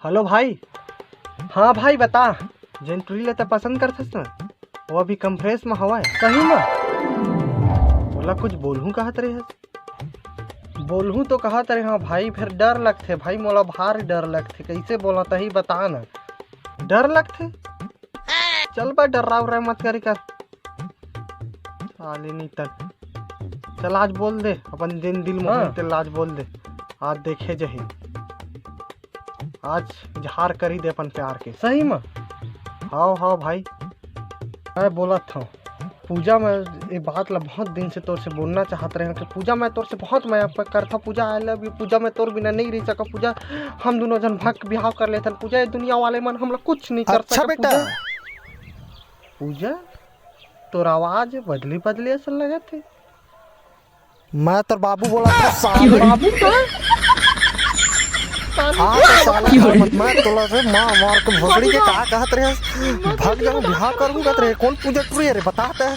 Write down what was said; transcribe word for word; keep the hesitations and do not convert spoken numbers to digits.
Hello भाई। हाँ भाई, बता। जेन टुरी ला त पसंद करथस ना, वो अभी कॉन्फ्रेंस में हवय। सही में? ओला कुछ बोलहूँ कहत रहे हस। बोलहूँ तो कहत रहे, हाँ भाई, फिर डर लगथे भाई, मोला भारी डर लगथे। कैसे बोला तही बता ना। डर लगथे? चल बा, डर्रा उर्रा मत करी कर। साले नी तक। चल आज बोल दे, अपन दिन दिल में हाँ। होते आज बोल दे। आज देखे जही। आज इजहार करी दे अपन प्यार के। सही में? हाव, हाव भाई। मैं बोलत हूँ। पूजा, मैं ये बात ला बहुत दिन से तोर से बोलना चाहत रहे हूँ कि पूजा, मैं तोर से बहुत मया प-, करथा पूजा, I love you पूजा, मैं तोर बिना नहीं रह सका पूजा, हम दोनों जन भाग के बिहाव कर लेथन पूजा, ये दुनिया वाले मन हमला कुछ नहीं कर अच्छा सके बेटा। पूजा। पूजा, तोर आवाज बदली बदली असन लगत हे। मैं तोर बाबू बोला था, साले। बाबू का? हाँ, तो साला, मत, मैं तोला से माँ मार के भोसड़ी के का कहत रहे? भाग जाऊँ, बिहाव करूँ कहत रहे। कौन पूजा टुरी है रे, बता ते।